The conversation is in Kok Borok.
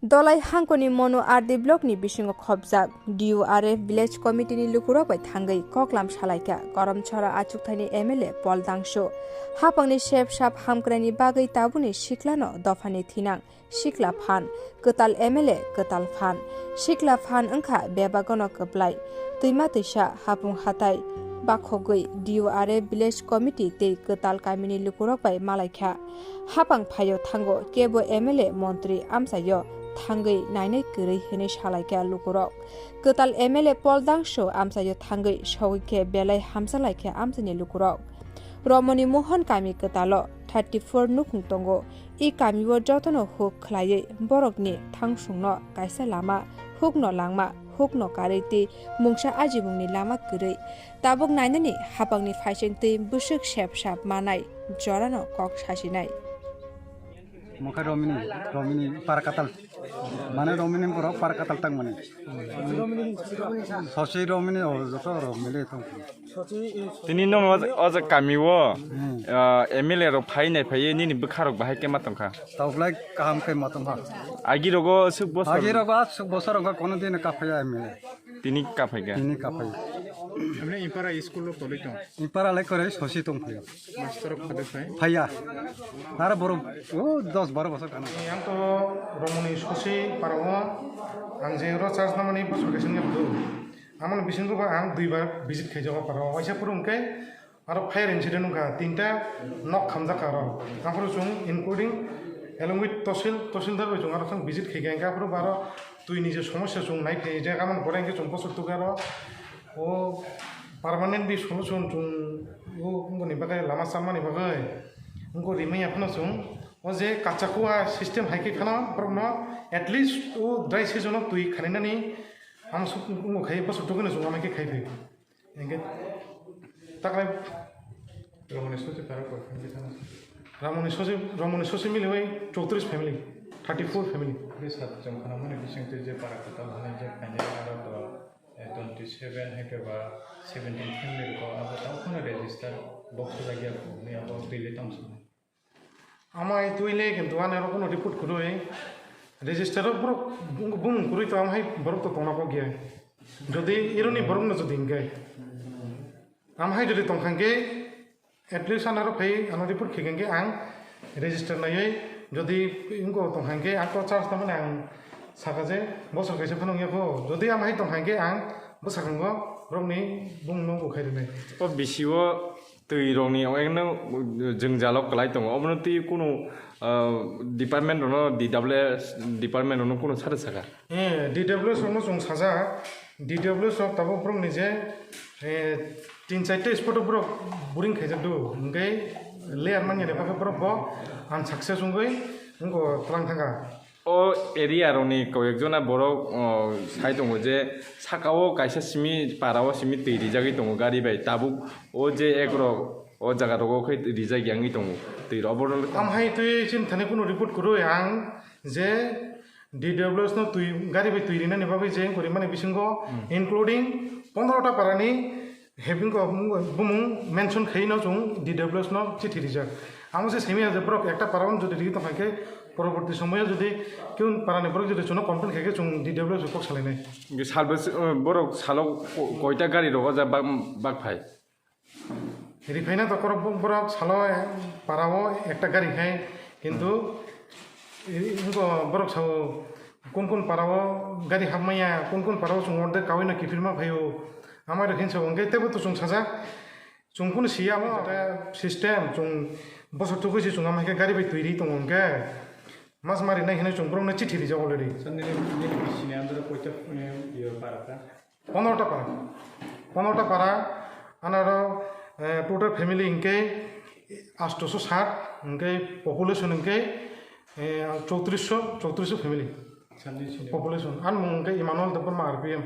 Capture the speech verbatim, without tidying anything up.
Dolai hangkoni Monu R D block ni bisingo khopjak D U R F village committee ni lukurok bai thangwi koklam salaikha Koromchara achukthani M L A Paul Dangsu. Hapangni sep sap hamkraini bagwi tabukni siklano dophani thinang sikla phan, kwtal M L A kwtal phan. Sikla phan wngkha bebagano kwplai. Twima twisa, hapung hatai bakhogwi D U R F village committee tei kwtal kamini lukurok bai malaikha. Hapang phaio thango kebo M L A montri amchaio thangwi nainai kwrwi hinwi salaikha lukurok. Kwtal M L A Paul Dangsu amchaio thangwi sogwi khe belai hamjalaikha amchaini lukurok. Romoni Mohon kami kwtalo thirty four nukhung tongo. I kamio jotono huk khwlaiwi borokni thangsungno kaisa lama, hukno langma, hukno karwi tei mungsa ajimungni lama kwrwi. Tabuk nainani hapangni phaising twi bwswk sep sap manai jorano kok sasinai. Mokhe Romini, Romini para katal. Mane Romini borok para katal tang mani. Sosi Romini o joto Romini tong. Tini no o, o je kami o, ah, M L A rok phai nai phai nini bwkha rok bahai khe ma tongkha. Taublai kaham khe ma tongkha. Agi rogo suk bosor. Agi rogo suk bosor rok kono din ka phai M L A. Tini kaphai kha. Tini kaphai. Amne impara school lo tolai tong. Impara lai kore sosi tong phai. Master rok phai phai. Phaiya. Nara borok o dos baro bosor kana. Yang to Romoni sosi para o ang je ro charge namani bosor kaisa ngi do. Amon bisingo ba ang duibar visit khai jago para o. Waisa purung khe aro fire incident wngkha, tinta nok khamjakha aro. Aphuru chwng including along with tosil, tosildar bai chwng aro chwng visit khai kha, aphuru aro twi ni je somosya chwng nai phai jak, amon pore hwnkhe chwng bosor tugwi aro o permanent bi solution chwng o wngkoni bagwi lama chamani bagwi wngkho rimanya phano chwng o je kachakhua system hai khe phano borokno at least o dry season o twi khaninani amsuk wngkha bosor tugwi no chwng amai khe khai phai. Hingke taklai Romoni sosi para koi family thana. Romoni sosi, Romoni sosi mili bai chowtris family, thirty four family. Be sat jong khana mani bising twi je para kwtal hwnwi je khainai aro to, eh, twenty seven hai khe ba seventeen family ko abo tamo khana register box lagi abo ni abo twi le tamo sini. Amai twi le kintu ani oro kuno report kwrwi. Register o borok bung-, bung kwrwi to amhai borok to tongna kok ya. Jodi ironi borok no jodi hingke. Amhai jodi tongkha hingke at least ano oro phai ano report khikha hingke ang register naiwi jodi wngko tongkha hingke ang to charge tamo ang saka je bosor kaisa phano wngya kho. Jodi amhai tongkha hingke ang bwsakhango borokni bung no bo khai rwnai. O bisi o twi rokni ekno jwngjalo kwlai tongo, obono twi kunu, ah, department rono, D W S department rono kunu sade saka. Eh, D W S rokno chwng sajak, D W S rok tabuk borokni je, eh, tin chaita spot o borok boring khaijak do, hwnkhe layer manya ni bagwi borok bo unsuccess wngwi wngkho twlang thangkha. O area rokni koyekjona borok, o, sai tongo je saka o kaisa simi para o simi twi rijagwi tongo gari bai, tabuk o je ek rok o jaga rogo khe rijak yangwi tongo twi rok obo. Amhai twi chini thani kunu report kwrwi ang je D W S no twi gari bai twi rinani bagwi je kwrwi mani bisingo including pondro ta para ni Having ko bumung mention khaino chwng D W S no chithi rijak. Amo se simi je borok ekta para on jodi rigi tongkha khe poroborti somoyo jodi kiun para ni borok jodi chwngno complain khaikhe chwng D W S kok salainai. Salbes, eh, borok salo ko-, koita gari rogo ja bak, bak phai. Riphaina to korok bo-, borok salo para o ekta gari khai kintu i-, i-, borok sao kun kun para o gari hapmaya kun kun para o chwng order kawino kiphilma phaio. Amai rok hinsa hwnkhe teibo to chwng sajak. Chwng kunu siya mo, jeta system, chwng bosor tugui se chwng ama khe gari bai twi ri tongo hwnkhe. Mas mari nai hinwi chwng borokno chithi rijak already. Sir, nini, nini bisini under koita, eh, iyo para ta? Pondro ta para. Pondro ta para, anaro, eh, total family hwnkhe astoso sat, hwnkhe population hwnkhe, eh, chowtrisho, chowtrisho family. Sir, nini sini? Population, an mung hwnkhe Emmanuel Debbarma R P M.